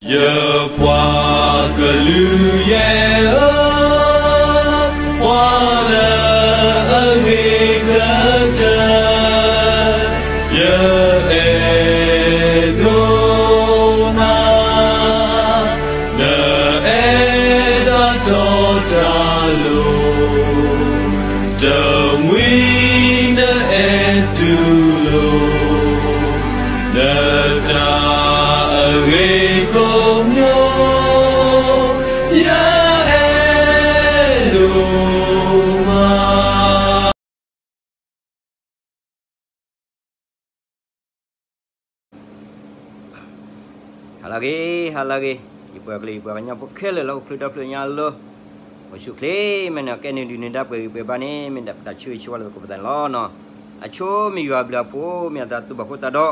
ယပှၤကလုာ်ယဲၢ်ဧၢ, ပှၤလၢအဂ့ၤကတၢၢ်, ယအဲၣ်ဒိးနၤ, နအဲၣ်တၢ်တီတၢ်လိၤ, တမှံၤနအဲၣ်တူၢ်လိာ် နတၢ်အဂ့ၤကိးမံၤ, ယအဲၣ်ဒိးမး. ဟါလၢအဂ့ၤ, ဟါလၢအဂ့ၤ, ယပှၤကလုာ် ယပှၤကညီဖိခဲလၢာ်လၢအိၣ်ချ့ဒီဖျၢၣ်ညါလီၤ. အိၣ်ဆူၣ်ချ့, မ့ၢ်နကဲန့ၣ်ဒုးနဒါပှဲၤဂံၢ်ပှဲၤဘါန့ၣ် မ့ၢ်ဒၣ်ပတၢ်ဆၢဂ့ၤဆၢဝါလၢပကပသးန့ၣ်လီၤ. အဆိမ့ၢ်ယွၤအဘျုးအဖှိၣ် မ့ၢ်အတၢ်တူၢ်ဘၣ်ဃိသတးဒီး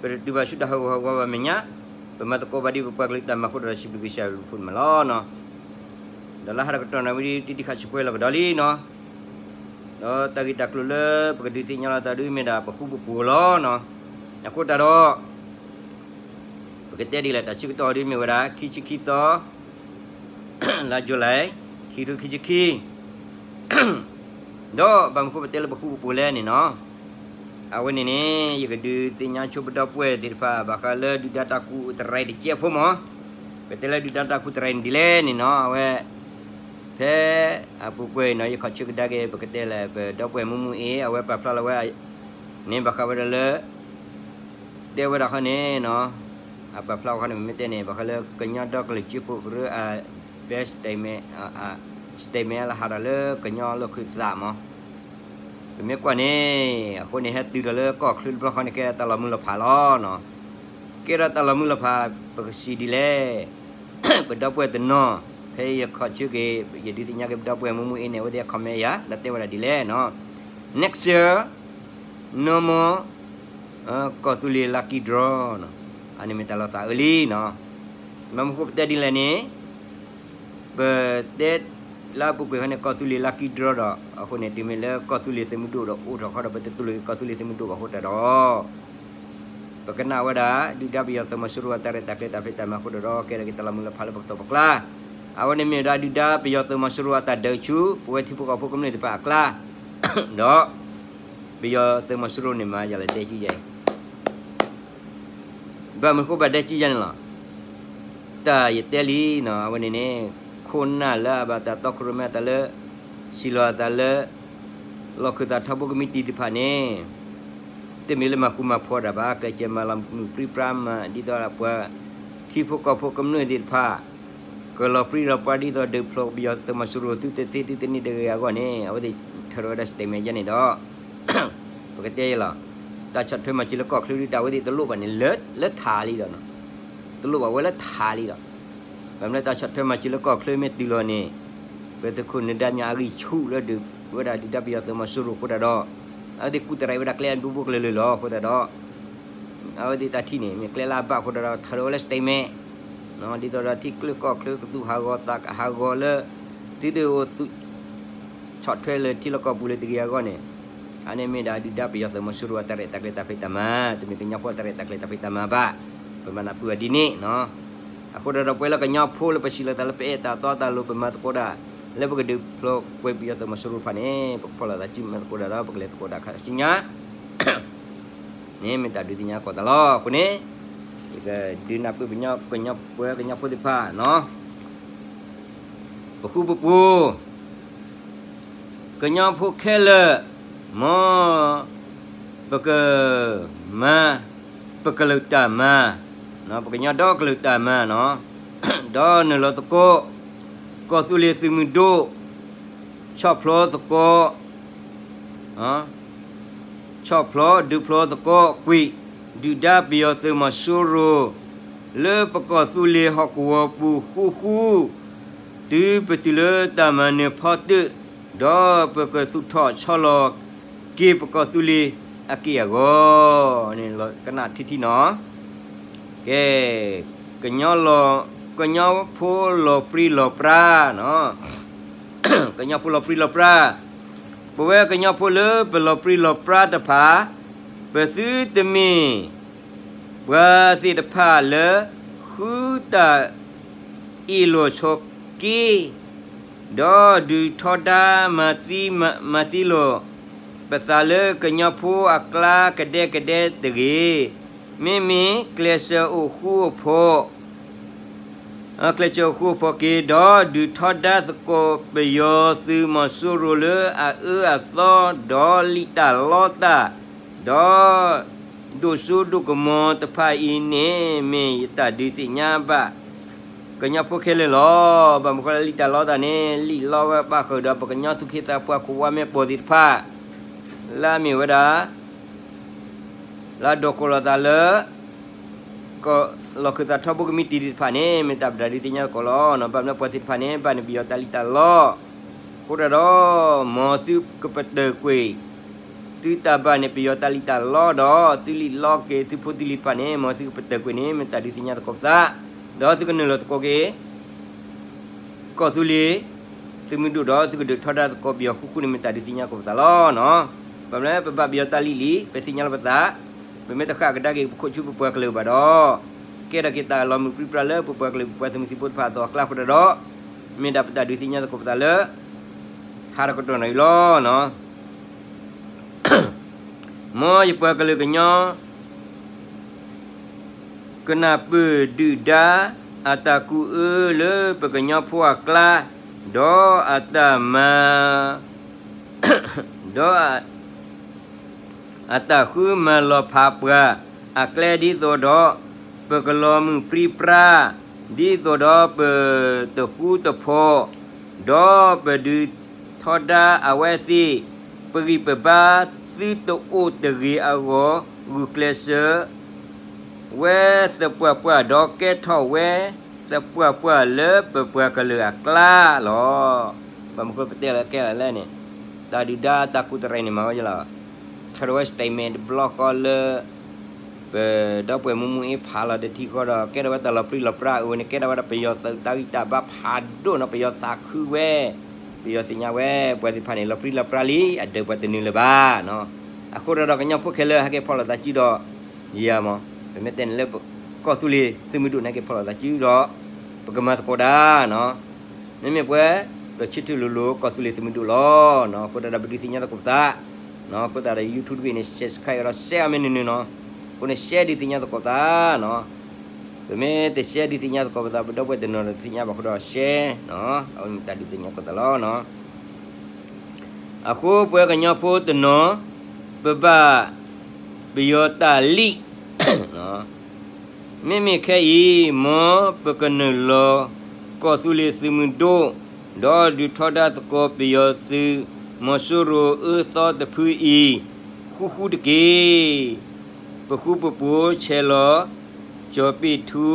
ပတတုၤဘၣ်ဆူတၢ်ဟးဂူာ်ဟးဂီၤဘၣ်မဲာ်ညါ, ပမၤသကိးဘၣ်ဒ်ပပှၤကလုာ်တၢ်မၤအဃိဒီး စံးဘျုးကစၢ်ယွၤအဘျုးအဖှိၣ်န့ၣ်လီၤ. ဒီးလၢဟါဒီးကတီၢ်နၣ်ဝံၤဒ် တံၢ်တံၢ်ခးဆံးပှဲၤလီၤကဒီးလံနီၤ. ဒီးတၢ်ဂ့ၢ်တၢ်ကျိၤလၢပကဒုးသ့ၣ်ညါလီၤသးဒ်မ့ၢ်ဒၣ်ပဃူပပူၤလီၤ. အဃိသတးဒီး ပကတဲဒ်လဲၣ် တၢ်ဆၢကတီၢ်ဒ်မ့ၢ်ဝဲဒၣ် ခံဆံခံသီ လါ July ခံထိခံဆံခံ, ဒီးဘၣ်မနုၤဃိပတဲလၢပဃူပပူၤလဲၣ်န့ၣ်နီၤ. အဝဲန့ၣ်န့ၣ် ယကဒုးသ့ၣ်ညါဆိပဒီပုၢ်ဝဲၢ်သ့ၣ်တဖၣ် ဘၣ်ဃးလၢဒုၣ်ဒါတၢ်ကူၣ်တရံးတကဲးဖိမး, ပတဲလၢဒုၣ်ဒါတၢ်ကူၣ်တရံးန့ၣ်ဒ်လဲၣ်န့ၣ်နီၤ. အဝဲ ဖဲအပူၤကွံာ်နီၤ ယခီၣ်ဆၢကဒါက့ၤ ပကတဲလၢပဒီပုၢ်ဝဲၢ်မူမူအ့ၣ် အဝဲပာ်ဖျါလီၤဝဲ န့ၣ်ဘၣ်ဃးဝဲဒၣ်လၢ တဲဝဲဒၣ်ခီန့ၣ်နီၤ, အပာ်ဖျါဝဲခီန့ၣ် ပမ့ၢ်တဲန့ၣ် ဘၣ်ဃးလၢကညီဒီကလုာ်စၢဖှိၣ်ကရၢအ best statement, statement လၢဟးဒီးလၢကညီလီၢ်ခၢၣ်သးမး, ပမ့ၢ်ကွၢ်န့ၣ် အဃိန့ၣ် ဟဲတုၤဒီးလၢကီၢ်ချၢတဘျီဃီန့ၣ် ကဲတၢ်လီၤမုၢ်လီၤဖးလီၤနီၤ. ကဲဒီးတၢ်လီၤမုၢ်လီၤဖး ပကစံးဒ်လဲၣ်, ပဒီပုၢ်ဝဲၢ်တနီၤ ဖဲယခီၣ်ဆၢက့ၤ ယဒုးသ့ၣ်ညါက့ၤပဒီပုၢ်ဝဲၢ်မူမူအ့ၣ်န့ၣ် အဝဲသ့ၣ် comment ယၤ ဒီးတဲဝဲဒၣ်ဒ်လဲၣ်နီၤ. Next year, no more ကီၢ်သူလ့ၤ lucky draw နီၤ. အန့ၣ်မ့ၢ်တၢ်လီၤသးအၢလံနီၤ. ဘၣ်မနုၤဃိပတဲဒ်လဲၣ်န့ၣ် ပတဲ လၢအပူၤကွံာ်ခီန့ၣ် ကီၢ်သူလ့ၤ lucky draw ဒီး အဃိန့ၣ် တုၤမ့ၢ်လၢကီၢ်သူလ့ၤသုးမုၢ်ဒိၣ်ဒီးအိၣ်ထီၣ်ခီဒီး ပတတူၢ်လိာ်က့ၤကီၢ်သူလ့ၤသုးမုၢ်ဒိၣ်ဘၣ်အဃိတၢ်ဒီး ပကနၣ်ဝဲဒၣ် ဒုၣ်ဒါပယီၤသုးမီၤစိရိၤအတၢ်ရဲၣ်တၢ်ကျဲၤတၢ်ဖံးတၢ်မၤအဃိတၢ်ဒီး ကဲထီၣ်က့ၤတၢ်လီၤမုၢ်လီၤဖးလၢပကတီၢ်ပကျါ, အဝဲန့ၣ်မ့ၢ်ဝဲဒၣ်ဒုၣ်ဒါပယီၤသုးမီၤစိရိၤအတၢ်ဒုးဆူ ပဝဲထံဖိကီၢ်ဖိကမျၢၢ်သ့ၣ်တဖၣ်အကျါ ဒီး ပယီၤသုးမီၤစိရိၤန့ၣ်မၤယၤလၢဒဲကံယဲ ဘၣ်မနုၤဃိဘၣ်ဒဲကံယဲန့ၣ်လီၤ. တၢ်ယတဲလံနီၤ အဝဲန့ၣ်န့ၣ် ခိၣ်နၢ်လၢအဘၣ်တၢ်တီခိၣ်ရိၣ်မဲအသးလၢ စံးလီၤအသးလၢ လီၢ်ခၢၣ်သးထီဘိကမံးတံာ်သ့ၣ်တဖၣ်န့ၣ် တမ့ၢ်လၢမၤဃူမၤဖိးတၢ်ဘၣ် ကျဲးစၢးမၤလီၤမုၢ်ပြံပြါမး ဒ်သိးပှၤထံဖိကီၢ်ဖိကမျၢၢ်သ့ၣ်တဖၣ် ကလီၤပြံလီၤပြါဒ်သိးဒုးဖျိပယီၤသုးမီၤစိရိၤသုတသ့သုတန့ၢ်တဂ့ၤအဂီၢ်န့ၣ် အဝဲသ့ၣ်ထၢထီၣ်ဝဲဒၣ် statement ယဲန့ၣ်ဒီး ပကတဲယဲလီၤ. တၢ်ဆီၣ်ထွဲမၤစၢၤလၢကီၢ်ချၢဒ်တၢ်ဝဲသ့ၣ်တလိၣ်ဘၣ်န့ၣ် လၢထးလံဒီး တလိၣ်ဘၣ်ဝဲလၢထးလံဒီး ဘၣ်မနုၤတၢ်ဆီၣ်ထွဲမၤစၢၤလၢကီၢ်ချၢမ့ၢ်တုၤလီၤန့ၣ် ပသုးခိၣ်နၢၤဒါမၠးအဂံၢ်ဆူၣ်လၢဒုးဝဲဒၣ်ဒုၣ်ဒါပယီၤသုးမီၤစိရိၤအဃိတၢ်ဒီး အဝဲသ့ၣ်ကူၣ်တရံးဝဲဒၣ်ကျဲအဘိဘိကလၢာ်လၢာ်လီၤအဃိတၢ်ဒီး အဝဲသ့ၣ်တၢ်ထံၣ်န့ၣ် မ့ၢ်ကျဲလၢအဘၣ်အဃိတၢ်ဒီး ထၢထီၣ်ဝဲလၢ statement ဒ်သိးဒီးထံချၢကီၢ်ချၢကသူၣ်ဟးဂီၤသးကဟးဂီၤလၢ သုတအိၣ်သူၣ် ဆီၣ်ထွဲလၢထံလီၢ်ကီၢ်ပူၤလၢတဂ့ၤအဂီၢ်န့ၣ် အန့ၣ်မ့ၢ်ဒၣ်ဒုၣ်ဒါပယီၤသုးမီၤစိရိၤအတၢ်ရဲၣ်တၢ်ကျဲၤတၢ်ဖံးတၢ်မၤ တမ့ၢ်ကညီဖိအတၢ်ရဲၣ်တၢ်ကျဲၤတၢ်ဖံးတၢ်မၤဘၣ်. ပမၤနၢ်ပၢၢ်အီၤဒ်န့ၣ်နီၤ. အဃိဒီးပဝဲလၢကညီဖိလၢပစံးလီၤသးလၢပအဲၣ်တၢ်တီတၢ်လိၤ ပမၤသကိးတၢ် လၢပကဒုးဖျိကွဲးပယီၤသုးမီၤစိရိၤတဖၣ်န့ၣ် ပကဖီၣ်လိာ်သးစုမၤသကိးတၢ်ဒီး ပကလဲၤသကိးတၢ်ခါဆူညါ န့ၣ်မ့ၢ်တၢ်ဒုးသ့ၣ်ညါကီၢ်သးလီၤ. အဃိန့ၣ် ယကဒုးနၢ်ပၢၢ်ပှၤကညီဖိသ့ၣ်တဖၣ်နီၤ ပဃူပပူၤ ကညီဖိခဲလၢာ် မ် ပကမၤ ပကလုာ်တၢ်မၤ ပကညီဒီကလုာ်တၢ်မၤနီၤ ဒီးနုာ်လီၤသကိး ကီၢ်သူလ့ၤသုးမုၢ်ဒိၣ် ဆီၣ်ဖျိသကိး ဆီၣ်ဖျိဒုးဖျိသကိးကွံာ် ဒုၣ်ဒါပယီၤသုးမီၤစိရိၤ လၢပကီၢ်သူလ့ၤဟီၣ်ကဝီၤပူၤဃူဃူ တုၤပတုၤလၢတၢ်မၤနၢၤဖီတၢၣ် ဒီးပကသူၣ်ထီၣ်ဆီလီၤက့ၤပကီၢ်သူလ့ၤအက့ၢ်အဂီၢ်န့ၣ် ကနၣ်ထံထံနီၤ ကဲ ကညီဖိလီၤပြံလီၤပြါနီၤ ကညီဖိလီၤပြံလီၤပြါ ပဝဲကညီဖိလၢပလီၤပြံလီၤပြါတဖၣ် ပသုတမ့ၢ် ပှၤသ့ၣ်တဖၣ်လၢ ဃုတၢ်အ့ၣ်လိာ်ဆိးက့, ဒီးဒုးထီဒါမၤသံ, မၤသံလိာ် ပသးလၢကညီဖိအကျါကဒဲကဒဲတဂ့ၤ. မ့မ့ၢ်ကျဲးစၢးအိၣ်ဃူအိၣ်ဖိး ကျဲးစၢးအိၣ်ဃူအိၣ်ဖိးက့ၤ, ဒီးဒုးထီဒါသကိးပယီၤသုးမီၤစိရိၤလၢအအၢအသီ, ဒီးလံာ်တၢ်လီတၢ်, ဒီးဒိၣ်စိဒိၣ်ကမီၤတဖၣ်အံၤန့ၣ် မ့ၢ်ယတၢ်ဒုးသ့ၣ်ညါဘၣ် ကညီဖိခဲလၢာ်လီၤ. ဘၣ်မနုၤဃိလၢလံာ်တၢ်လီတၢ်န့ၣ် လံာ်လီဝဲဘၣ်ဃုာ်ဒီးပကညီသူၣ်က့သးပှၢ်ခိၣ်ဝါမဲာ်ပိာ်သ့ၣ်တဖၣ် လၢအမ့ၢ်ဝဲဒၣ် လၢအဒိးကိးလိာ်သးလၢ ကီၢ်လီၢ်ခၢၣ်သးထီဘိကမံးတံာ်သ့ၣ်တဖၣ်န့ၣ် မ့ၢ်တၢ်ပတၢ်ဒုးသ့ၣ်ညါသကိးလီၤ. ဘၣ်မနုၤပှၤသ့ၣ်တဖၣ်န့ၣ် ဘၣ်န့ၢ်ပယီၤတၢ်လံာ်တၢ်လီ, အဃိတၢ်ဒီး မ်သုကပတၢၢ်ကွံာ် သုတၢ်ဘၣ်န့ၣ် ပယီၤတၢ်လံာ်တၢ်လီဒီး သုလံာ်လီက့ၤသုဖိသုလံၤတဖၣ်န့ၣ် မ်သုကပတၢၢ်ကွံာ်န့ၣ် မ့ၢ်တၢ်ဒုးသ့ၣ်ညါသကိးပသး, ဒီးသုကနုာ်လီၤသကိးက့ၤ ကီၢ်သူလ့ၤ သုးမုၢ်ဒိၣ်ဒီး သုကဒုးထီဒါသကိးပယီၤဃူဃူန့ၣ် မ့ၢ်တၢ်ဒုးသ့ၣ်ညါသကိးပသးလီၤ. ဘၣ်မနုၤလၢပဘၣ်ပယီၤတၢ်လံာ်လံ, ပသ့ၣ်ညါလီၤပသး, ပမ့ၢ်တဃၣ်ကဒါက့ၤပခိၣ်ဆူပပှၤကလုာ်ဘၣ်ဒီး ကဲထီၣ်က့ၤတၢ်လီၤမုၢ်ပြံပြါလၢပပှၤကလုာ်ပပှၤသုးမုၢ်သံၣ်ဘိတဖၣ်အသိးအကျါအဃိတၢ်ဒီး မ့ၢ်ဒၣ်ပတၢ်ဒုးသ့ၣ်ညါသကိးပသးလၢ ဟါတကတီၢ်နံၤအံၤလီၤ. မ်ယပှၤကလုာ်ကညီ ကနၢ်ပၢၢ်ဒုၣ်ဒါ အတၢ်ကူၣ်အၢလၢပကညီဖိအကျါ, ဒီးအတၢ်မၤ ဒီး အတၢ်ဃုမၤလီၤဖးပှၤအကျဲဒ်သိးဒီး ပကလီၤမုၢ်ပြံပြါ ဒ်သိးဒီးပတဃူတဖိး, ဒီးပဒုးထီဒါအဝဲသ့ၣ် ပဂံၢ်ပဘါသုတအိၣ်တဂ့ၤအဂီၢ် ဂုာ်ကျဲးစၢး ဝဲသပှၢ်ပှၢ်ဒီးကဲထီၣ်ဝဲသပှၢ်ပှၢ်လၢပပှၤကလုာ်အကျါလီၤ. ဘၣ်မနုၤဃိပတဲလၢကဲလီၤလဲၣ်န့ၣ် တၢ်ဒုၣ်ဒါတၢ်ကူၣ်တရံးန့ၣ်မၤဝဲယလီၤ ထီၣ်ဝဲ statement တဘျီဃီလၢ ပဒီပုၢ်ဝဲၢ်မူမူအ့ဖးလီၤတထံဃီဒီး ကဲထီၣ်ဝဲတၢ်လီၤပြံလီၤပြါအဝဲန့ၣ် ကဲထီၣ်ဝဲဒၣ်ပယီၤသုးတၢ်ဂံၢ်တၢ်ဘါဖးဒိၣ်နီၤ ပယီၤသးခုဝဲ ပယီၤသ့ၣ်ညါဝဲ ပှၤသ့ၣ်တဖၣ်န့ၣ် လီၤပြံလီၤပြါလံ အဒုးပှၤတနုာ်လၢၤဘၣ်နီၤ. အဃိတၢ်ဒီးကညီဖိခဲလၢာ်ဟဲက့ၤဖီၣ်လိာ်သးစုဒီး ယၤမး ပမ့ၢ်တဲန့ၣ်လၢ ကီၢ်သူလ့ၤသုးမုၢ်ဒိၣ်န့ၣ်ဟဲက့ၤဖီၣ်လိာ်သးစုဒီး ပကမၤသကိးတၢ်နီၤ. မ့မ့ၢ်ပှၤ ပဆၢထၢၣ်လိၤလိၤကီၢ်သူလ့ၤသုးမုၢ်ဒိၣ်လီၤ. အဃိတၢ်ဒီးပဒုးသ့ၣ်ညါသကိးပသး အဃိသတးဒီး YouTube တဘ့ၣ်န့ၣ် subscribe ဒီး share အီၤမ့ၢ်နုၤနုၤနီၤ. အဃိန့ၣ် share ဒုးသ့ၣ်ညါသကိးပသးနီၤ. ပမ့ၢ်တ share ဒုးသ့ၣ်ညါသကိးပသး ပဒီပုၢ်ဝဲၢ်တနီၤဒီးတသ့ၣ်ညါဘၣ်အဃိဒီး share နီၤ အဝဲမ့ၢ်တၢ်ဒုးသ့ၣ်ညါသကိးသးလီၤနီၤ. အဃိပဝဲကညီဖိတနီၤ ပဘၣ်ပယီၤတၢ်လံာ် မ့မ့ၢ်ခဲအံၤ မ်ပကနုာ်လီၤကီၢ်သူလ့ၤသုးမုၢ်ဒိၣ် ဒီးဒုးထီဒါသကိးပယီၤသုး မီၤစိရိၤအၢသီတဖုအံၤ ဃူဃူတက့ၢ်. ပဃူပပှိၤဆဲးလီၤ ကၠီၤပ့ၣ်ထူ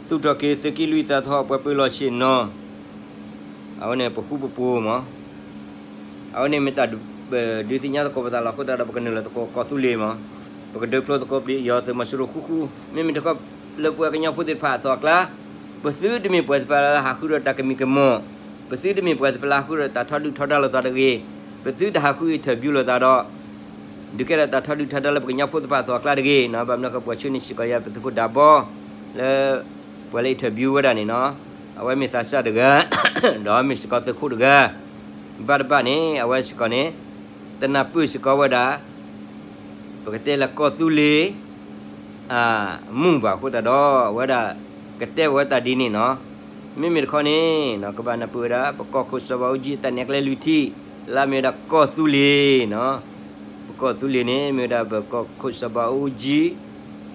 သူၣ်ထီၣ်က့ၤသုးက့လွံၢ်သးထီၣ်ပှၤပၢၤလီၢ်ဆ့ၣ်နီၤ အဝဲန့ၣ်ပဃူပပှိၤမး အဝဲန့ၣ်မ့ၢ်တၢ်ဒုးသ့ၣ်ညါသကိးပသးလီၤ. အဃိသတးဒီး ပကနုာ်လီၤသကိးကီၢ်သူလ့ၤမး ပကဒုးဖျိသကိးပယီၤသုးမီၤစိရိၤဃူဃူ မ့မ့ၢ်တခီလၢပှၤကညီဖိသ့ၣ်တဖၣ်အသိးအကျါ ပသုတမ့ၢ်ပှၤသ့ၣ်တဖၣ်လၢဟးဃုဒီးတၢ်ကမံၤကမီၤ ပသုတမ့ၢ်ပှၤသ့ၣ်တဖၣ်လၢဟးဃုဒီးတၢ်ထီဒုၣ်ထီဒါလိာ်သးတဂ့ၤ ပသုတဟးဃု interview လိာ်သးဒီး ဒုးကဲထီၣ်တၢ်ထီဒုၣ်ထီဒါလၢပကညီဖိသ့ၣ်တဖၣ်အသိးအကျါတဂ့ၤနီၤ. ဘၣ်မနုၤဃိပှၤဆှၢန့ၢ်စ့ၢ်ကီးယၤပသုးခိၣ်ဒးဘီ လၢ ပှၤလၢ interview ဝဲဒၣ်န့ၣ်နီၤ အဝဲမ့ၢ်သးစၢ်တဂၤ ဒီးမ့ၢ်စ့ၢ်ကီးသုးခိၣ်တဂၤ ဘၣ်တဘၣ်န့ၣ် အဝဲစ့ၢ်ကီးန့ၣ် တနၢ်ပၢၢ်စ့ၢ်ကီးဝဲဒၣ် ပကတဲလၢကီၢ်သူလ့ၤ အမူၢ်ဘၣ်အဃိသတးဒီး အဝဲဒၣ်ကတဲဝဲတၢ်ဒ်န့ၣ်နီၤ. မ့မ့ၢ်တခီန့ၣ် ကဘၣ်နၢ်ပၢၢ်ဝဲဒၣ် ပကီၢ်ခိၣ်စီၤဘးအူကၠံအတၢ်နဲၣ်ကျဲလွံၢ်ထံၣ် လၢအမ့ၢ်ဝဲဒၣ်ကီၢ်သူလ့ၤနီၤ. ပကီၢ်သူလ့ၤန့ၣ် မ့ၢ်ဝဲဒၣ်ပကီၢ်ခိၣ်စီၤဘးအူကၠံ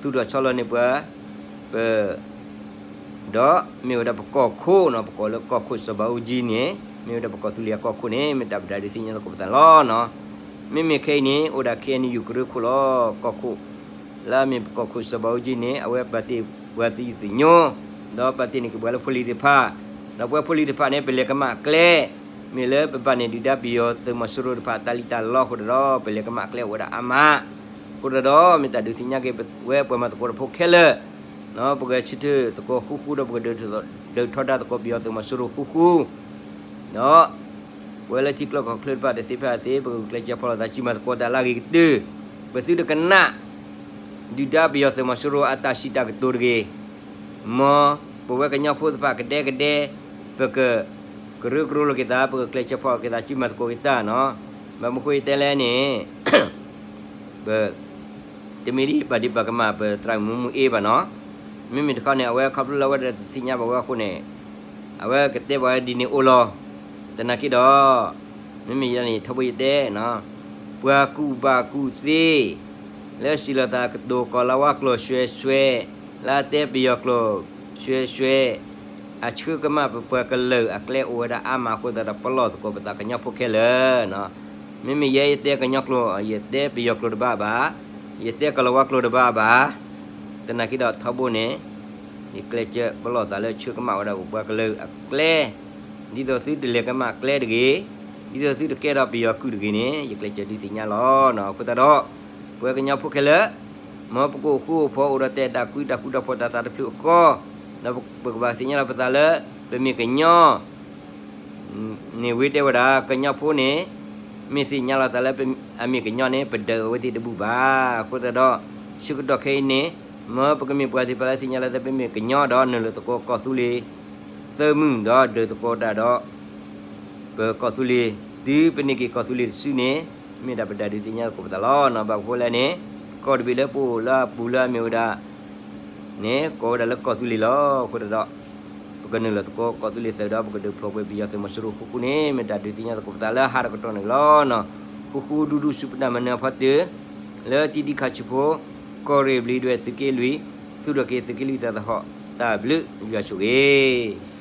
သူၣ်ထီၣ်ဆီလီၤန့ၢ်ပှၤ ပ ဒီးမ့ၢ်ဝဲဒၣ်ပကီၢ်ခိၣ်နီၤ ပကိးလၢကီၢ်ခိၣ်စီၤဘးအူကၠံန့ၣ် မ့ၢ်ဝဲဒၣ်ပကီၢ်သူလ့ၤအကီၢ်ခိၣ်န့ၣ် မ့ၢ်တၢ်ပတၢ်ဒုးသ့ၣ်ညါသကိးပသးလီၤနီၤ. မ့မ့ၢ်ခဲအံၤန့ၣ် အိၣ်ဒၣ် K N U ကရၢခိၣ်လီၤ ကီၢ်ခိၣ် လၢအမ့ၢ်ပကီၢ်ခိၣ်စီၤဘးအူကၠံန့ၣ် အဝဲပာ်တ့ၢ်ပှၤသယုၢ်သညိ ဒီးပာ်တ့ၢ်န့ၢ်က့ၤပှၤလၢဖိလံၤသ့ၣ်တဖၣ် ဒီးပဝဲဖိလံၤသ့ၣ်တဖၣ်န့ၣ် ပလဲၤကမၣ်ကျဲ မ့ၢ်လၢပဘၣ်န့ၢ်ဒုၣ်ဒါပယီၤသုးမီၤစိရိၤတဖၣ်တၢ်လံၣ်တၢ်လီအဃိဒီး ပလဲၤကမၣ်ကျဲအိၣ်ဝဲဒၣ်အါမး အဃိဒီး မ့ၢ်တၢ်ဒုးသ့ၣ်ညါက့ၤဝဲပှၤမၤသကိးတၢ်ဖိခဲလၢာ် ပကဆၢထၢၣ်သကိးဃူဃူဒီးပကဒုးထီဒါသကိးပယီၤသုးမီၤစိရိၤဃူဃူ ဒီး ပဝဲလၢထံချၢကီၢ်ချၢတဖၣ်တသ့ဖဲအသ့ ပကကျဲးစၢးဖီၣ်လိာ်သးစုမၤသကိးတၢ်လၢအဂ့ၤကတၢၢ် ပသုတကနၣ် ဒုၣ်ဒါပယီၤသုးမီၤစိရိၤအတၢ်စံးတၢ်ကတိၤတဂ့ၤ, မ်ပဝဲကညီဖိသ့ၣ်တဖၣ်ကဒဲကဒဲ, ပက ကရၢကရိလိာ်က့ၤသး, ပကကျဲးစၢးဖီၣ်က့ၤသးစုမၤသကိးက့ၤတၢ်နီၤ. ဘၣ်မနုၤဃိယတဲလဲၣ်န့ၣ် ပ တမ့ၢ်ဒ်ပာ်ဒံးပာ်ကမၣ်ပသရၣ်မုၣ်မူမူအ့ဘၣ်နီၤ. မ့မ့ၢ်တခီန့ၣ် အဝဲခီဖျိလၢအဝဲဒၣ်တသ့ၣ်ညါဘၣ်ဝဲအဃိန့ၣ် အဝဲကတဲပှၤဝဲဒ်န့ၣ်အိၣ်လီၤ. သနာ်က့ဒီး မ့မ့ၢ်ယၤန့ၣ် ထီဘိယတဲ ပှၤကူၣ်ဘၣ်ကူၣ်သ့ လၢစံးလီၤသးကတိၤကီၢ်လၤဝါကျိာ်စွဲစွဲ, လၢအတဲပယီၤကျိာ်စွဲစွဲ, အဆှၢကမၣ်ပပှၤကလုာ်အကျဲအိၣ်ဝဲဒၣ်အါမးအဃိသတးဒီး ပလီၢ်သကိးပသးကညီဖိခဲလၢာ်. မ့မ့ၢ်ယဲယတဲကညီကျိာ် ယတဲပယီၤကျိာ်တဘၣ်ဘၣ်, ယတဲကီၢ်လၤဝါကျိာ်တဘၣ်ဘၣ်. သနာ်က့ဒီးထီဘိန့ၣ် ယကျဲးစၢးပလီၢ်သးလၢဆှၢကမၣ်ဝဲဒၣ်ပပှၤကလုာ်အကျဲ, ဒ်သိးသုတလဲၤကမၣ်ကျဲတဂ့ၤ, ဒ်သိးသုတကဲထီၣ်ပယီၤကုၢ်တဂ့ၤန့ၣ် ယကျဲးစၢးဒုးသ့ၣ်ညါလီၤ. အဃိသတးဒီး ပဝဲကညီဖိခဲလၢာ် မ်ပကအိၣ်ဃူအိၣ်ဖိးအိၣ်ဒီးတၢ်အဲၣ်တၢ်ကွံတၢ်ဃူတၢ်ဖိးတၢ်သးတဖျၢၣ်အဃီ, ဒီးပကဘၣ်သ့ၣ်ညါလီၤပသးလၢ ပမ့ၢ်ကညီ န့ၣ်ဝ့တဲဝဲဒၣ် ကညီဖိန့ၣ် မ့ၢ်သ့ၣ်ညါလီၤသးလၢအမ့ၢ်ကညီန့ၣ် ပဒုးအဝဲသ့ၣ်တဘူၣ်ဘၣ်. အဃိသတးဒီး ဆၢကတီၢ်ခဲအံၤန့ၣ် မ်ပကမ့ၢ်ပှၤသ့ၣ်တဖၣ်လၢသ့ၣ်ညါလီၤသးပမ့ၢ်ကညီဒီး နုာ်လီၤသကိးကီၢ်သူလ့ၤ သၢမုၢ်ဒီးဒုးသကိးတၢ်ဒီး ပကီၢ်သူလ့ၤ တုၤပန့ၢ်က့ၤကီၢ်သူလ့ၤတစုန့ၣ် မ့ၢ်ဒၣ်ပတၢ်ဒုးသ့ၣ်ညါသကိးပသးလီၤ. ဘၣ်မနုၤဃိလဲၣ်န့ၣ် ကီၢ်တဘ့ၣ်လၢပအိၣ်လၢအပူၤလၢအမ့ၢ်ဝဲဒၣ် န့ၣ် ကိးဝဲဒၣ်လၢကီၢ်သူလ့ၤလီၤ. အဃိသတးဒီး ပကနုာ်လီၤသကိးကီၢ်သူလ့ၤသၢဒီး ပကဒုးဖျိးကွံာ်ပယီၤသုးမီၤစိရိၤဃူဃူန့ၣ် မ့ၢ်တၢ်ဒုးသ့ၣ်ညါသကိးပသးလၢဟါတကတီၢ်န့ၣ်လီၤ. ဃူဃူဒူဒူဆူပတၢ်မၤနၢၤအဖီတၢၢ် လၢတံဒံခးဆံးဖိ ကီၢ်ရ့ၣ်ဘျံးဒွဲၣ်သုးက့လွံၢ် သူၣ်ထီၣ်က့ၤသုးက့လွံၢ်သးသဟီၣ် တၢ်ဘျုးယွၤဆိၣ်ဂ့ၤ